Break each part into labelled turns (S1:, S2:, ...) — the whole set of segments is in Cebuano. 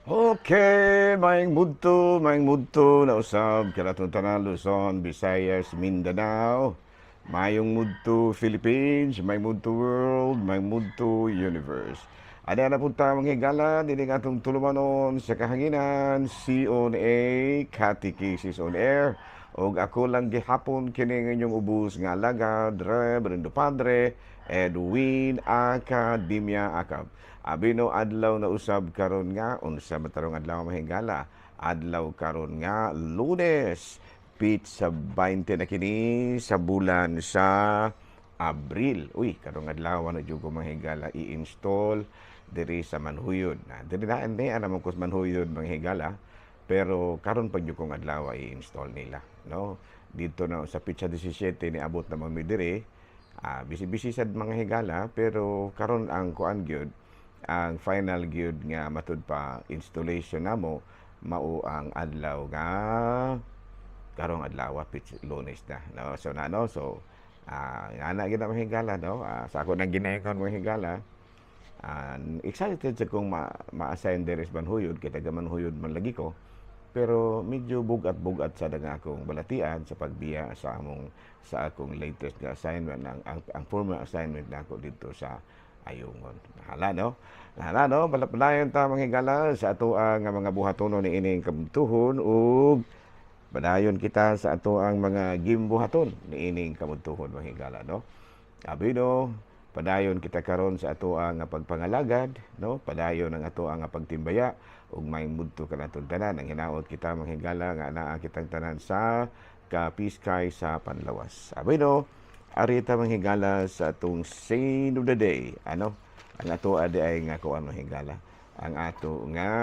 S1: Okay, maayong mudto na usab kanatong tanan, Luzon, Visayas, Mindanao. Maayong mudto, Philippines, maayong mudto, world, maayong mudto, universe. Ada na punta, mga higala, dinhi atong tulumanon sa kahanginan, CONA, Catechesis on Air. Og ako lang gihapon kini inyong ubos nga alagad, Reverendo Padre Edwin Academia Acab. Abino, adlaw na usab karon nga unsa matarong adlaw, mga higala? Adlaw karon nga Lunes, pitsa 20 na kini sa bulan sa Abril. Uy, karong adlaw na jud ko, mga higala, i-install diri sa Manhuyod. Na diri na ni ana mo ko sa Manhuyod, mga higala, pero karon pag jud kong adlaw i-install nila, no? Dito na sa pitsa 17 ni abot naman mi diri. Ah, busy-busy sad, mga higala, pero karon ang kuan gyud, ang final gyud nga matud pa installation namo mao ang adlaw nga karong adlaw, pitsa Lunes na, no? So na, no, so ana gyud na, mga higala, no? Sa ako nang ginayon, mga higala, excited sa kong ma-assign diri sa Manhuyod kay taga Manhuyod man lagi ko, pero medyo bugat-bugat sa nga akong balatian sa pagbiya sa akong latest nga assignment, ang former assignment nako dito sa Ayungon. Hala, no? Hala, no? Balapalayan ta, mga higala, sa ato ang mga buhatonon ni ining kabuntuhon ug padayon kita sa ato ang mga gimbuhaton ni ining kabuntuhon, mga higala, no? Abino, padayon kita karon sa ato ang pagpangalagad, no? Padayon ang ato ang pagtimbaya ug maayong mudto kanatong tanan. Ang hinaot kita, mga higala, nga naa kitang tanan sa kapiskay sa panlawas. Abino, ari ta, mga higala, sa atong saint of the day. Ano? Ang ato adi ay nga kuan, mga higala. Ang ato nga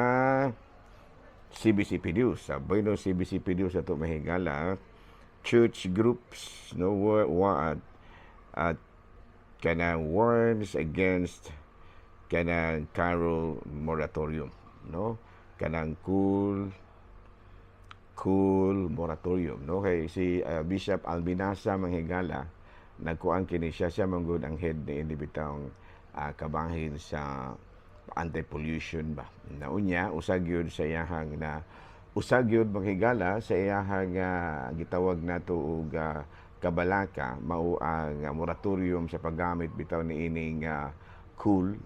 S1: CBCP News. Sa Bueno CBCP News ato, mga higala, church groups, no, wa, wa at kanang warns against kanang carol moratorium, no, kanang coal moratorium, no? Kay si Bishop Albinasa, mga higala, nagkuan kini siya, siya man gud ang head ni ini bitawng kabahin sa anti-pollution ba na. Unya usag yun sa iyahang na usag yun, mga higala, sa iyahang gitawag nato og kabalaka mao ang moratorium sa paggamit bitaw ni ining coal,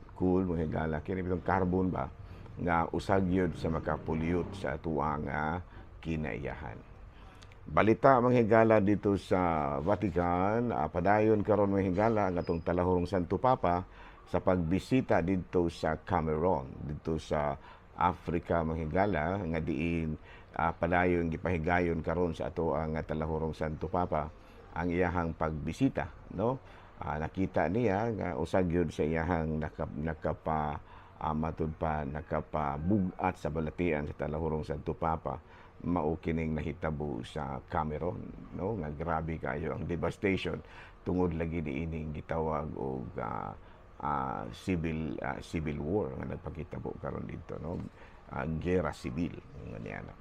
S1: mga higala, kini bitong carbon ba nga usag yun sa makapollute sa atuang kinaiyahan. Balita, mga higala, dito sa Vatican, padayon karon, mga higala, ang atong talahurong Santo Papa sa pagbisita dito sa Cameroon, dito sa Africa, mga higala, nga diin padayon gipahigayon karon sa ato ang talahurong Santo Papa ang iyahang pagbisita, no? Nakita niya nga usag yun sa iyahang nakapa matud pa nakapabugat sa balatian sa talahurong Santo Papa mao kining nahitabo sa Cameroon, no, nga grabe kayo ang devastation tungod lagi niining gitawag og civil war nga nagpakitabo karon dito, no, gera sibil nga niya na.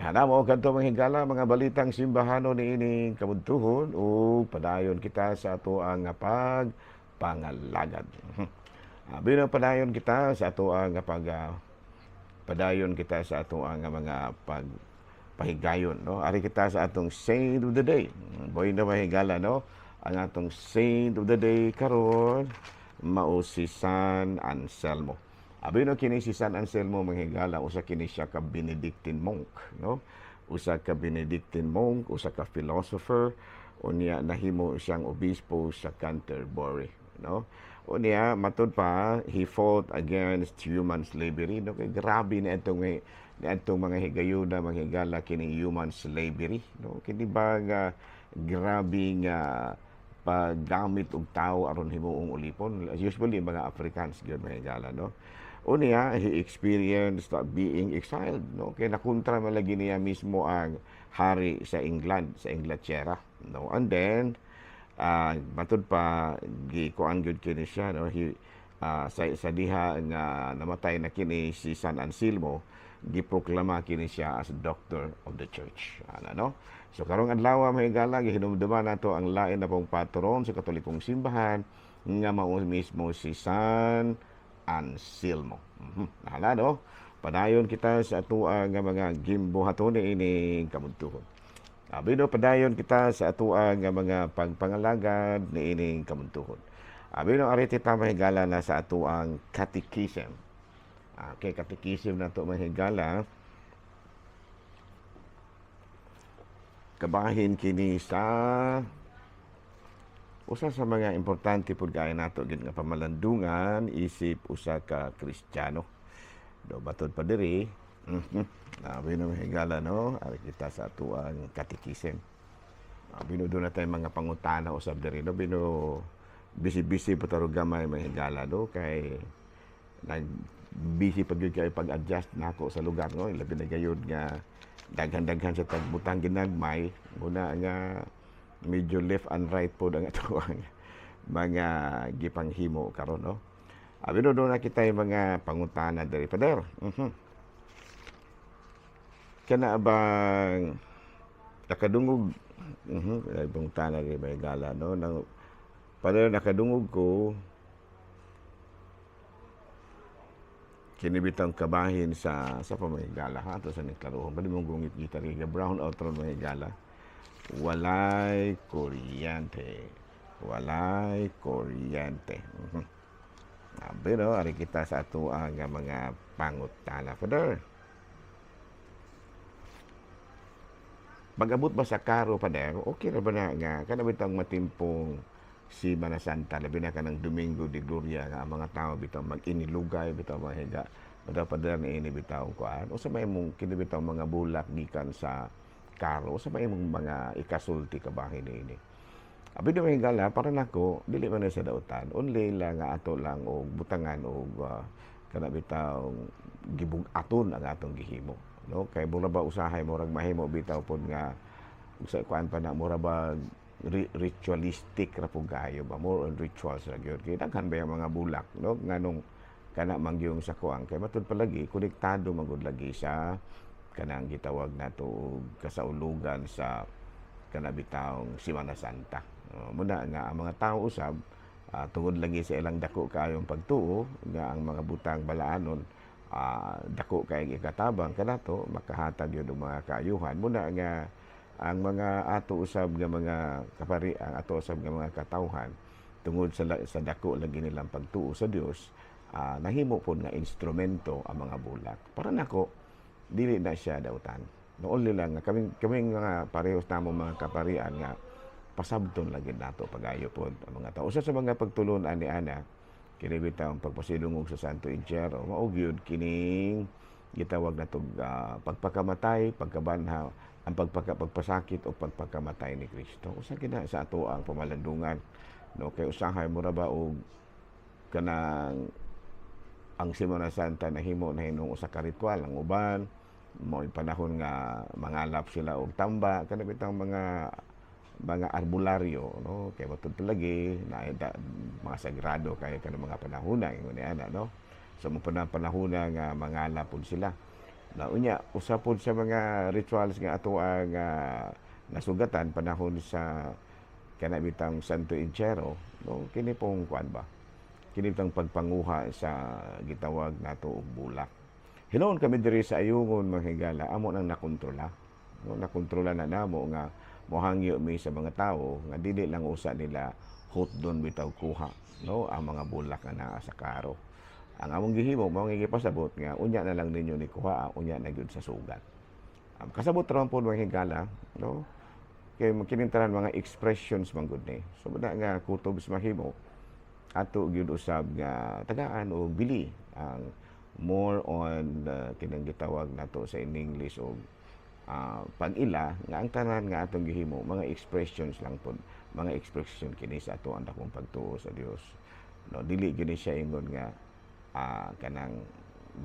S1: Nahana mo kadto, mga higala, mga balitang simbahano niining kabuntuhon ug padayon kita sa ato ang pagpangalagad. Bilang padayon kita sa ato ang pag padayon kita sa ato ang mga pag pahigayon, no? Ari kita sa atong saint of the day. Boy na, mga higala, no? Ang atong saint of the day karon mao si San Anselmo. Abi no, kini si San Anselmo, mga higala, usa kini siya ka Benedictine monk, no? Usa ka Benedictine monk, usa ka philosopher, unya nahimo siyang obispo sa Canterbury, no? Unya matud pa he fought against human slavery, no? Kay grabe na itong niadtong mga higayuna, mga higala, kini human slavery, no? Kini ba nga grabe nga paggamit og tao aron himuong ulipon, usually mga Africans gyud, mga higala, no? Unya he experienced being exiled, no, kay nakontra man lagi niya mismo ang hari sa England, sa Inglaterra, no? And then matud pa gikuan gyud kini siya, no? He sa diha nga namatay na kini si San Anselmo, giproklama kini siya as Doctor of the Church ana, no? So karong adlaw, mga higala, gihinumduman nato ang lain na pong patron sa Katolikong simbahan nga mao mismo si San Anselmo. Hala, no? Padayon kita sa atoa nga mga gimbuhaton niining kabudtuhon. Abi no, padayon kita sa atoa nga mga pagpangalagad niining kabudtuhon. Abi no, ari kita, mga higala, na sa atoang catechism. Okay, catechism nato, mga higala. Kabahin kini sa usa sa mga importante pud kaayo nato gid nga pamalandungan isip usa ka Kristiyano. Do batod pa diri, abi no, mga higala, no, ari kita sa atoang catechism. Abi no, duna tay mga pangutana usab diri, no, bino busy-busy pa taro gamay, mga higala, no, kay nag busy pa gyud kay pag-adjust nako sa lugar, no, labi na gayud nga daghan-daghan sa tagbutang ginagmay muna nga medyo left and right po ang atoang mga gipanghimo karon, no. Abi no, duna kita mga pangutana diri, Pader. Kana bang nakadungog, ay pangutana diri, mga higala, no, nang Pader, nakadungog ko kini bitang kabahin sa pamahigala ha ato sa niklarohon ba mong gungit kita ri brown out ron, mga higala. Walay kuryente, walay kuryente. Pero ari kita sa ato ang mga pangutana, Father. Pag-abot ba sa karo, Pader, okay ra ba na nga kana bitang matimpong si Mana Santa, labi na kanang Domingo de Gloria nga ang mga tao bitaw mag-inilugay bitaw, mga higa bitaw, Pader, na ini bitaw kuan, usa may imong kini bitaw mga bulak gikan sa karo, usa may imong mga ikasulti kabahin niini? Abi di, mga higala, para nako dili man na sa dautan, only lang nga ato lang og butangan og kana bitaw gibug-aton ang atong gihimo, no, kay mura ba usahay murag mahimo bitaw pod nga sa kuan pa na mura ba ritualistic ra pud kaayo ba, more on rituals ra gyud, kay daghan ba yung mga bulak, no, nganong kana mangyong sa kuan, kay matud palagi konektado man gud lagi sa kanang gitawag nato og kasaulugan sa kana bitawng Semana Santa. Muna nga ang mga tao usab, tungod lagi sa ilang dako kaayong pagtuo nga ang mga butang balaanon, dako kay ikatabang kanato makahatag yun og mga kaayuhan. Muna nga ang mga ato usab nga mga kapari, ang ato usab nga mga katawhan, tungod sa dako lagi nilang pagtuo sa Dios, nahimo pod nga instrumento ang mga bulak. Para nako dili na siya dautan, no, only lang nga kaming kaming mga parehos namo mga kaparian nga pasabton lagi nato pagayo pod ang mga tao. Usa sa mga pagtulon ani ana kini bitaw ang pagpasilungog sa Santo Entierro, mao gyud kining gitawag natog pagpakamatay, pagkabanhaw, ang pagpasakit o pagpakamatay ni Kristo. Usa kina sa ato ang pamalandungan, no, kay usahay mura ba og kanang ang Semana Santa nahimo na hinong usa ka ritual. Ang uban mo panahon nga mangalap sila og tamba, kana bitang mga arbularyo, no, kay matud lagi na da, mga sagrado kay kanang mga panahona ingon ni ana, no. So mo panahon nga mangalap pud sila na unya usa pud sa mga rituals nga ato ang nasugatan panahon sa kana bitang Santo Entierro, no, kini pong kuan ba, kini bitang pagpanguha sa gitawag nato og bulak. Hinuon kami diri sa Ayungon, mga higala, amo nang nakontrola, no, nakontrola na namo nga mohangyo mi sa mga tao nga dili lang usa nila hotdon bitaw kuha, no, ang mga bulak nga naa sa karo. Ang among gihimo mao nga gipasabot nga unya na lang ninyo ni kuha, unya na gyud sa sugat. Kasabot ra man pod, mga higala, no, kay kining tanan mga expressions man gud ni. So muna nga kutob sa mahimo ato gyud usab nga tagaan og bili ang more on kinang gitawag nato sa in English og pag-ila nga ang tanan nga atong gihimo mga expressions lang pod, mga expression kini sa ato ang dakong pagtuo sa Dios, no. Dili gini siya ingon nga kanang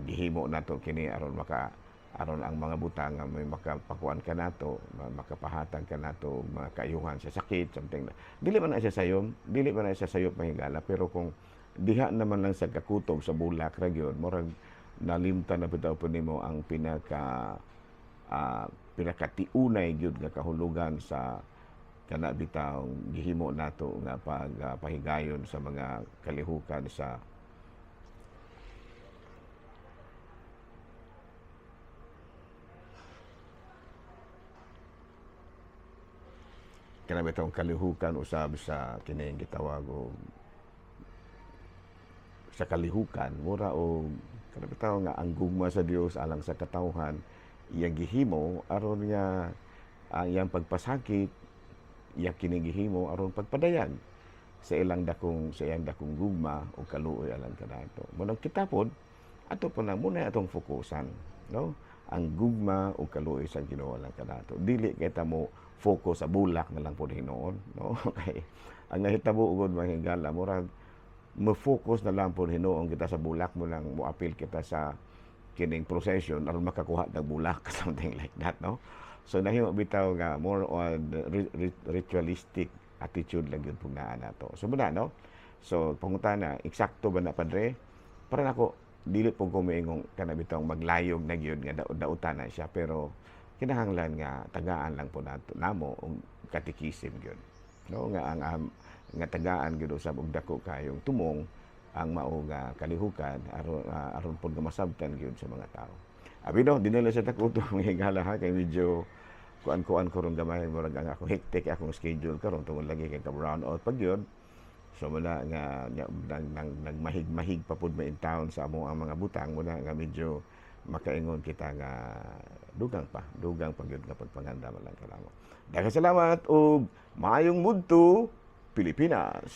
S1: gihimo nato kini aron maka aron ang mga butang nga may makapakuan ka nato, makapahatag ka nato og mga kaayuhan sa sakit, something na dili man na siya sayom, dili man na siya sayop, mga higala. Pero kung diha naman lang sa kakutob sa bulak ra gyud, murag nalimtan na bitaw po nimo ang pinakatiunay gyud nga kahulugan sa kana bitaw gihimo nato nga pag pahigayon sa mga kalihukan sa Kana bitong kalihukan usab sa kining gitawag og sa kalihukan, mura og kana bitaw nga ang gugma sa Dios alang sa katawhan iyang gihimo aron nga ang iyang pagpasakit, iya kini gihimo aron pagpadayag sa iyang dakong gugma o kaluoy alang kanato. Mao nang kita pod, ato po na muna atong fokusan, no, ang gugma o kaluoy sa Ginoo alang kanato. Dili kay ta mo focus sa bulak na lang pod hinuon, no? Kay ang nahitabo ugod, mga higala, murag mo-focus na lang pod hinuon kita sa bulak mo lang, mo-apil kita sa kining procession aron makakuha ng bulak, something like that, no? So nahimo bitaw nga more on ritualistic attitude lang yun pug naa nato. So muna, no, so pangutana, eksakto ba na, Padre? Para nako, dili po ko moingong kana bitawng maglayog na gyud nga daot-dautan na siya, pero kinahanglan nga tagaan lang po nato namo og katikisim gyud, no, nga ang nga tagaan gyud usab og dako kayong tumong ang mao nga kalihukan aron pod nga masabtan gyud sa mga tao. Abi no, dinala sa takuto, mga higala, ha, kay medyo kuan-kuan ko ron gamay, murag ang akong hectic akong schedule karon tungod lagi kay ka brown out pag yun. So muna nga nang, nang, nagmahig-mahig pa pud ma in town sa amo ang mga butang, muna nga medyo makaingon kita nga dugang pa gyud nga pagpangandam lang kanamo. Daghang salamat ug maayong mudto, Pilipinas.